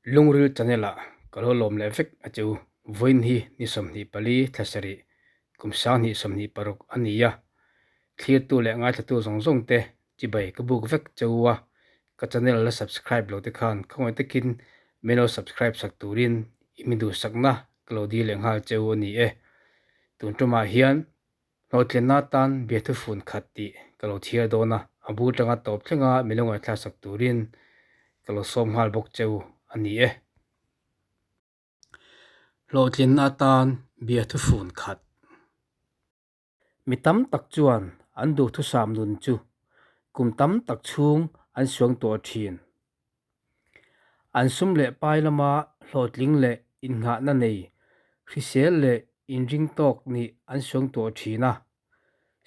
Lungril channel ah ka lo lawm leh vek a che u. Vawiin hi ni 24 thla sarih kum 2026 a ni a. Thlirtu leh ngaithlatu zawng zawng te chibai ka buk vek che u a. Ka channel la subscribe lo te khan khawngaih takin min lo subscribe sak turin i mi duhsakna ka lo dil leh nghal che u a ni e. Tun tumah hian Hlawhtlinna atan biathu fun khat tih ka lo chhiar dawn a, a bul tanga tawp thlenga mi lo ngaihthlak sak turin ka lo sawm nghal bawk cheu a ni e. Hlawhtlinna atan biathu fun khat. Mi tam tak chuan an duhthusam nun chu kum tam tak chhung an suang tawh thin. An sum leh pai lama hlawhtling leh innghahna nei, hrisel leh inring tawk nih an suangtuah thin a.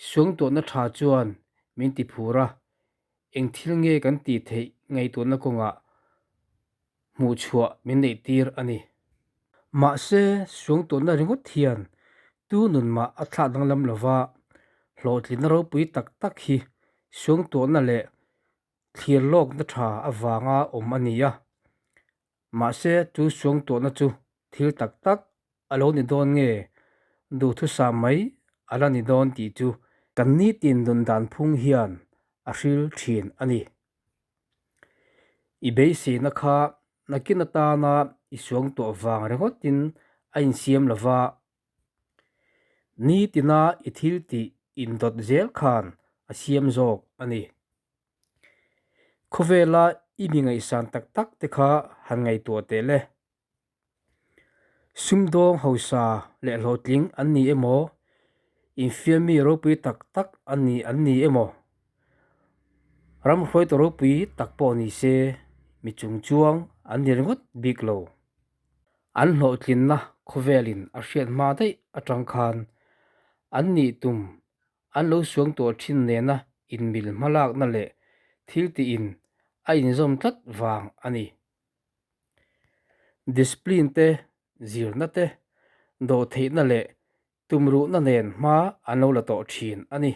Suangtuahna tha chuan min ti phur a, eng thil nge kan tih theih ngaihtuahna kawngah hmuhchhuah min neih tir a ni. Mahse, suangtuahna ringawt hian tu nun mah a thlak danglam lova, hlawhtlinna ropui tak tak hi suangtuahna leh Thlir lawkna tha avanga awm a ni a, mahse chu suangtuahna chu thil tak tak a lo ni dawn nge duhthusam mai a la ni dawn tih chu kan nitin nun dan phung hian a hril thin a ni. I beiseina kha nakin atana i suangtuah vang ringawtin a insiam lova, nitina i thil tih indawt zel khan a siam zawk a ni. Khawvela i mi ngaihsan tak tak te kha han ngaihtuah teh le. Sumdawng hausa leh hlawhtling an ni emaw, infiammi ropui tak tak an ni an ni emaw, ramhruaitu ropui tak pawh ni se mi chungchuang an ni ringawt bik lo. An hlawhtlinna khawvelin a hriat hma daih atang khan an nih tum An lo suang tawh thin nena inmil hmalakna leh thil tiin a inzawm tlat vang a ni. Discipline te, zirna te, dawhtheihna leh tumruhna nen hma an lo la tawh thin a ni.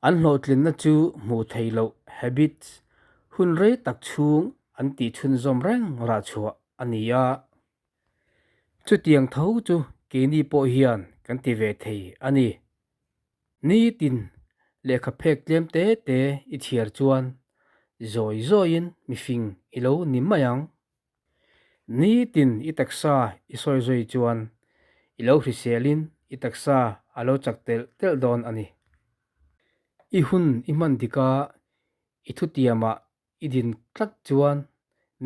An hlawhtlinna chu hmuh theih loh habits hun rei tak chhung an tih chhunzawm reng rahchhuah a ni a. Chutiang tho chu keini pawh hian kan ti ve thei a ni. Nitin lehkha phek tlem te te i chhiar chuan zawi zawiin mifing i lo ni mai ang. Nitin i taksa i sawi zawi chuan i lo hriselin i taksa a lo chak telh telh dawn a ni. I hun i hman dika i thutiamah I din tlat chuan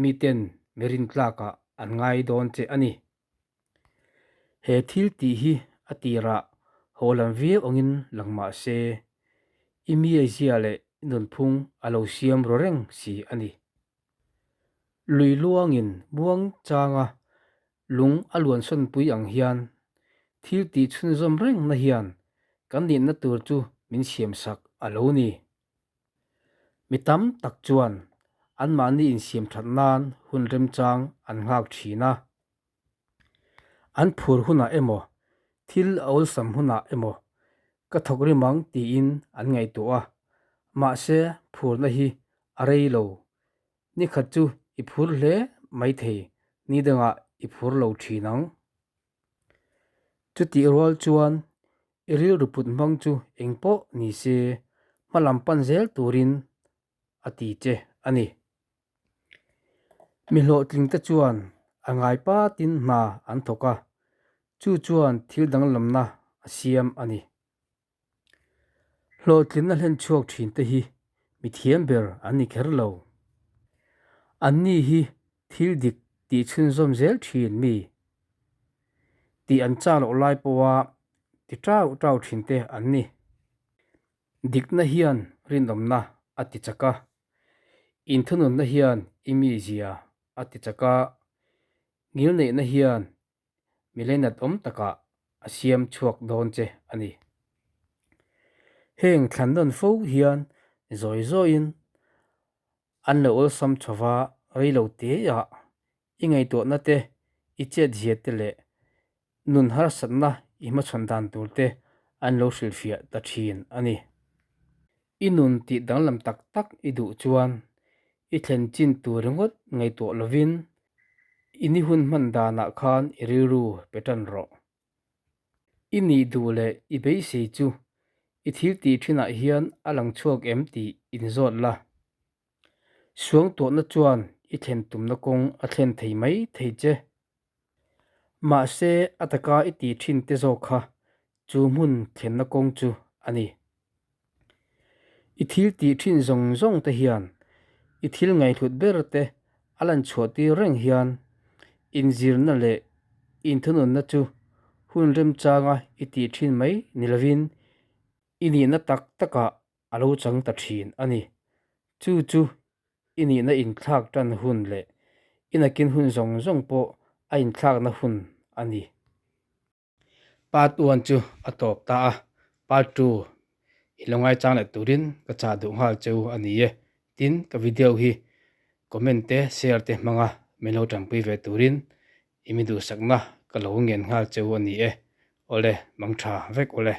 miten mi rintlakah an ngai dawn che a ni. He thil tih hi a tirah haw lam viau angin lang mah se, i miaizia leh i nunphung a lo siam ru reng si a ni. Lui luangin muang changa lung a luansawnpui ang hian thil tih chhunzawm rengna hian kan nihna tur chu min siamsak a lo ni. Mi tam tak chuan anmahni insiam that nan hun remchang an nghak thin a. An phur hunah emaw, thil a awlsam hunah emaw ka thawk rim ang tiin an ngaihtuah a, mahse phurna hi a rei lo. Nikhat chu i phur hle maithei, ni dangah i phur lo thin ang. Chutih rual chuan i rilru put hmang chu eng pawh ni se hma lam pan zel turin a ti che a ni. Mi hlawhtling te chuan a ngai patin hna an thawk a, chu chuan thil danglamna a siam a ni. Hlawhtlinna hlen chhuak thin te hi mi thiam ber an ni kher lo. Anni hi thil dik tih chhunzawm zel thin mi tih an chak loh lai pawha ti tau tau thin te an ni. Dikna hian rinawmna a ti chak a, inthununna hian i mizia a ti chak a, ngilneihna hian mi leinat awm takah a siam chhuak dawn che a ni. Heng thlan nawn fo hian zawi zawiin an lo awlsam chho va rei lo teah i ngaihtuahna te, i chetzia te leh nun harsatna i hmachhawn dan tur te an lo hrilhfiah ta thin a ni. I nun tih danglam tak tak i duh chuan. I thlen chin tur ringawt ngaihtuah lovin i ni hun hman danah khan i rilru pe tan rawh. I nih duh leh i beisei chu i thil tih thinah hian a lang chhuak em tih inzawt la. Suangtuahna chuan i thlen tumna kawng a thlen thei mai thei che. Mahse, a taka i tih thin te zawk kha chu hmun thlenna kawng chu a ni. I thil tih thin zawng zawng te hian i thil ngaihhlut ber te a lan chhuah tir reng hian inzirna leh inthununna chu hun remchanga i tih thin mai ni lovin i nihna tak takah a lo chang ta thin a ni. Chu chu i nihna inthlak tan hun leh i nakin hun zawng zawng pawh a inthlakna hun a ni. Part one chu a tawp ta a, part two i lo ngaichang leh turin ka chah duh nghal cheu a ni e. Tin, ka video hi comment te share te hmanga min lo tanpui ve turin i mi duhsakna ka lo ngen nghal cheu a ni e. Awle, mang tha vek awle.